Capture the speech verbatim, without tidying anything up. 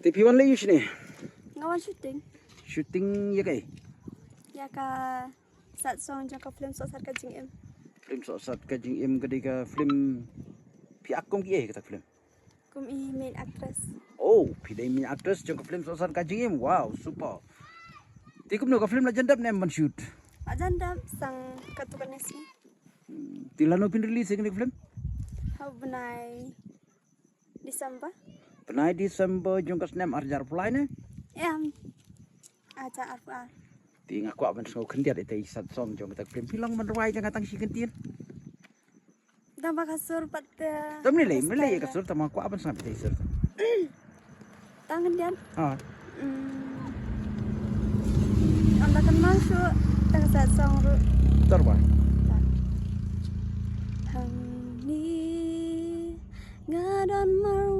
Te phi wan leh ïa u shane? Nga wan shooting. Shooting ïa kaei? Ïa ka sat song jong ka film Sohsat Ka Jingim. Film Sohsat Ka Jingim ka dei ka film, phi act kum kiei kata ka film? Kum i main actress. Oh, phi dei main actress jong ka film Sohsat Ka Jingim. Wow, super. Te kumno, ka film la jan dep ne em ban shoot? La jan dep, sang katto katne sngi. Te lano phin release ïa kane ka film? Ha u bnai December. Bnai December jong ka snem ar hajar arphew lai ne? Em. Ar hajar arphew ar. Te nga kwah ban sngew khyndiat ïa i sat song jong kata ka film. Phi lah ban rwai ïa nga tang shi kyntien? Dang ba ka sur pat te. Tam ni lei, me lei ïa ka sur, tang ma kwah ban sngap ïa i sur. Tang khyndiat. Ha. Hmm. Ym da kynmaw shuh, tang sat song ruh. Tor ba. Hangne nga don mar